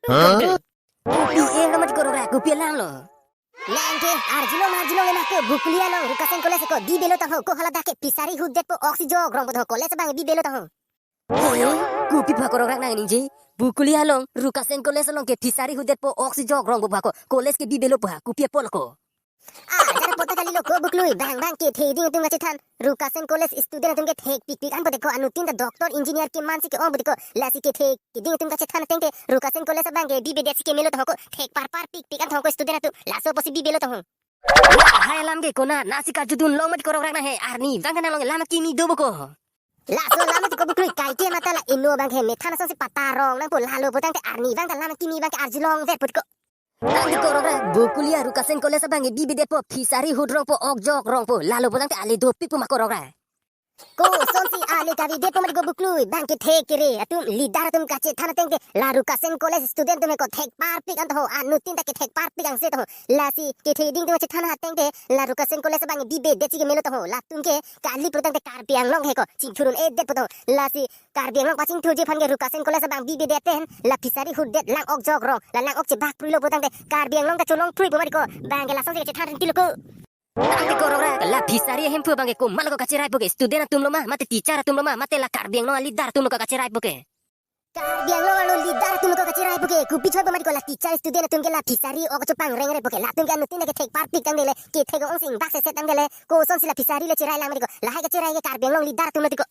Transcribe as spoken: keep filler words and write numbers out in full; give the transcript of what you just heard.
Huh? Kopi e lo mati ko Rongrak, kopi alam lo. Nangke arjulong arjulong le nangke Bokoli along Rukasen College ko bibelo tangho, ko hala dak ke fishery hutdetpo, ok si jok rongpo tangho, college abang bibelo tangho. He, kopi pha ko Rongrak nang ningje? Bokoli along Rukasen College along ke fishery hutdetpo, ok si jok rongpo pha ko, college ke bibelopo ha, kopi apot lo ko? Ah, jara pota kali lo ko Buklui, bang bang kethe ding atum kachethan. Rukasen College student atum ke thekpikpik an pute ko, anuttin ta doctor engineer keman si ke-ong pute ko, lasi kethe keding atum kachethan ateng te Rukasen College abang ke bibedet si kemelo tangho ko, thek parpar pikpik an tangho ko student atum, laso apotsi bibelo tangho. Lahai alam ke konat nasi karjudun long mati ko Rongrak nang he, arnivang ta nang along alam kimi dopo ko. Laso alam mati ko Buklui, kaike matha la eno abang ke methan asonsi patarong nangpo, lalo putangte arnivang ta alam kimi abang ke arjulongvet pute ko. Tangte ko Rongrak, Bokoli a Rukasen College abang ke bibedetpo, fishery hut rongpo, ok jok rongpo, lalo putangte ale dopikpo ma ko Rongrak? Kosonsi ale kavedetpo mati ko Buklui, bang kethe kere atum, leader atum kachethan ateng te la Rukasen College student atum he ko thek parpik an tangho, anuttin ta kethek parpik angse tangho. Lasi kethe ding atum kachethan ateng te la Rukasen College abang bibedet si kemelo tangho, latum ke kali putangte Karbi Anglong he ko chingthur un-edetpo tangho. Lasi Karbi Anglong pachingthurji aphan ke Rukasen College abang bibedet pen la fishery hutdet, lang ok jok rong, la lang ok chebak pruilo putangte Karbi Anglong ta cholong pruipo mati ko, bang ke lasonsi kachethan rinti lo ko. Tangte ko Rongrak, la fishery ahemphu abang ke komat lo ko kacheraipo ke, student atum lo ma, mate teacher atum lo ma, mate la Karbi Anglong a leader atum lo ko kacheraipo ke? Karbi Anglong arlo leader atum lo ko kacheraipo ke, kopi choi po mati ko, la teacher student atum ke la fishery ok chopangrengrepo ke, latum ke anuttin ta kethek parpik tangte le, kethek ong sing bak seset tangte le, kosonsi la fishery le cherai lang mati ko, lahai kacherai ke Karbi Anglong leader atum lo ti ko.